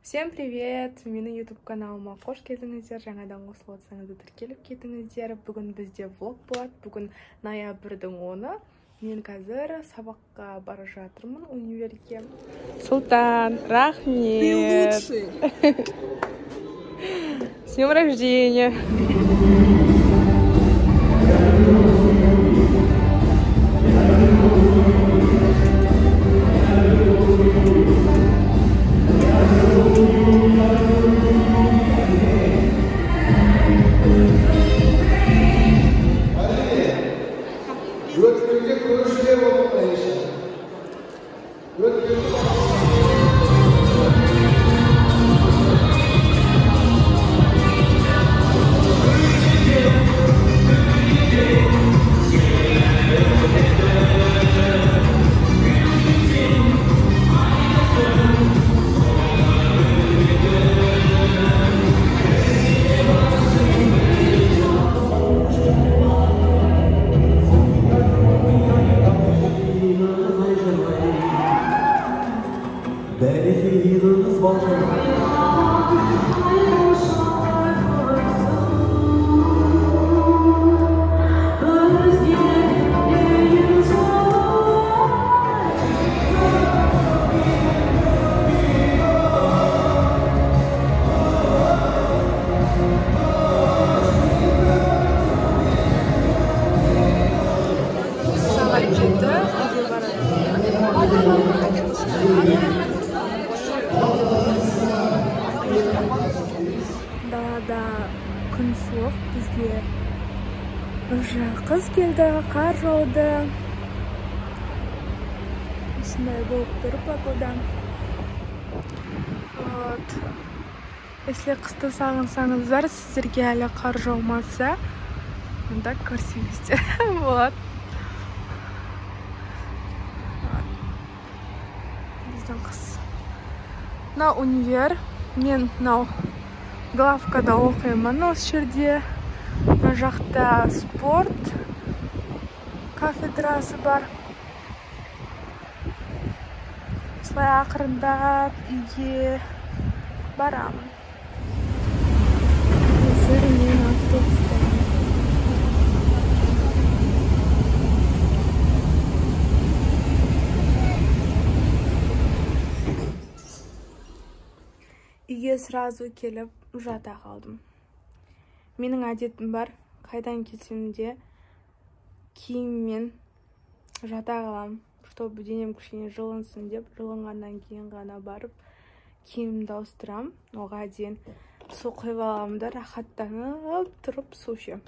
Всем привет! Менің YouTube каналыма қош келдіңіздер. Жаңадан қосылып отырсаңыздар тіркеліп кетіңіздер. Бүгін бізде влог болады. Бүгін ноябрьдің 10-ы. Мен қазір сабаққа бара жатырмын универге. Султан, рахмет! Ты лучший! С днем рождения! Далада күн суық, бізге уже қыс келді, қар жауды. Осындай болып тұр погода. Вот. Если қысты сағынсаңыздар, сіздерге әлі қар жаумаса, онда көрсеңіздер болады. Біздің қыс. Мынау универ, мен мынау главкада оқимын осы жерде. Мына жақта спорт кафедрасы бар. Осылай ақырындап үйге барамын. Қазір мен автобустамын. Үйге сразу келіп жата қалдым. Менің әдетім бар, қайдан келсем де киіммен жата қалам, чтобы денем кішкене жылынсын деп, жылынғаннан кейін ғана барып киімімді ауыстырам. Оға дейін су құйып аламын да рахаттанып тұрып су ішемін.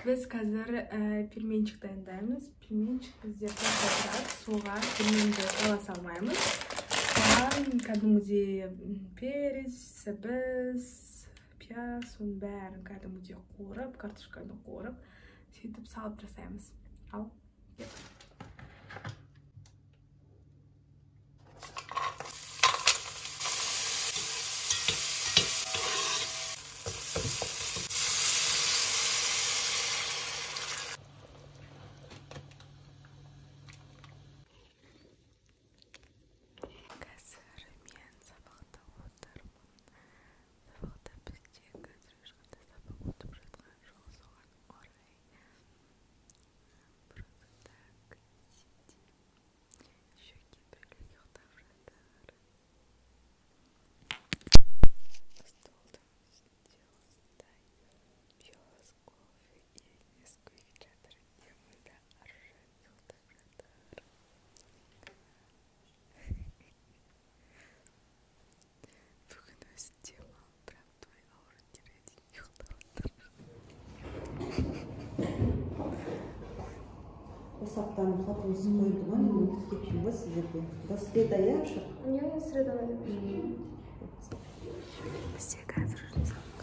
Біз қазір пельменчик дайындаймыз. Пельменчик бізде тұрады, суға пельменді ала салмаймыз. Соған кәдімгідей перец, сәбіз, пияз, соның бәрін кәдімгідей қуырып, картошканы қуырып, сөйтіп салып жасаймыз. Ал, кеттік. Осы аптаның қорытындысы қойылды ма? Мен ұмытып кеттім ғой сіздерге. Да, среда, иә, ашық? Иә, среда. Бізде қазір сабақ.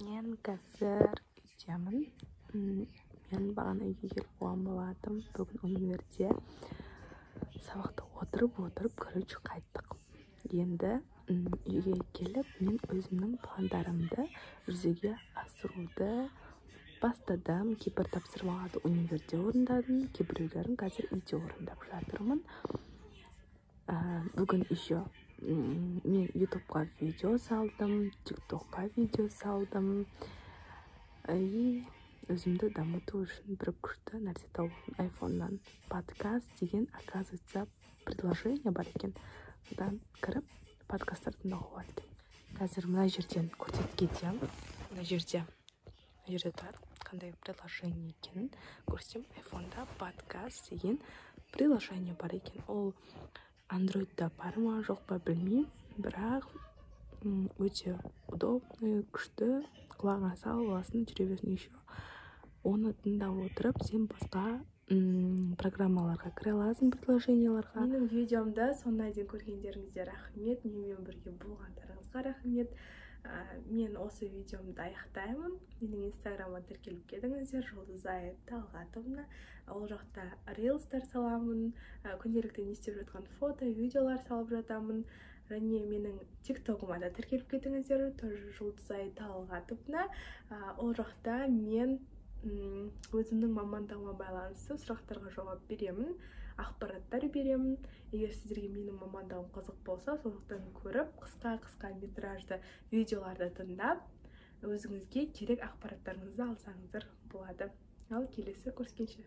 Мен қазір үйдемін. Мен бағана үйге келіп қойған болатынмын. Бүгін универде сабақта отырып Отырып отырып, короче, қайттық. Енді үйге келіп, мен өзімнің пландарымды жүзеге асыруды бастадым. Кейбір тапсырмаларды универде орындадым, кейбіреулерін қазір үйде орындап жатырмын. Бүгін еще мен Ютубқа видео салдым, Тиктокқа видео салдым и өзімді дамыту үшін бір күшті нәрсе тауып алдым. Айфоннан подкаст деген, оказывается, приложение бар екен. Содан кіріп, подкасттар тыңдауға болады екен. Қазір мына жерден көрсетіп кетемін. Мына жерде тұрады, қандай приложение екенін көрсетемін. Айфонда подкаст деген приложение бар екен. Ол Андроидта бар ма, жоқ па, білмеймін, бірақ өте удобный, күшті. Құлағыңа салып аласың, жүре бересің. Еще оны тыңдап отырып, сен басқа программаларға кіре аласың, приложенияларға. Менің видеомды соңына дейін көргендеріңізге рахмет, менімен бірге болғандарыңызға рахмет. Мен осы видеомды аяқтаймын. Менің Инстаграмыма тіркеліп кетіңіздер, Жұлдызай Талғатовна. Ол жақта рилстар саламын, күнделікті не істеп жатқан фото, видеолар салып жатамын. Және менің Тиктогыма да тіркеліп кетіңіздер, тоже Жұлдызай Талғатовна. Ол жақта мен өзімнің мамандығыма байланысты сұрақтарға жауап беремін, ақпараттар беремін. Егер сіздерге менің мамандығым қызық болса, сондықтан көріп, қысқа қысқа метражды видеоларды тыңдап, өзіңізге керек ақпараттарыңызды алсаңыздар болады. Ал келесі көріскенше!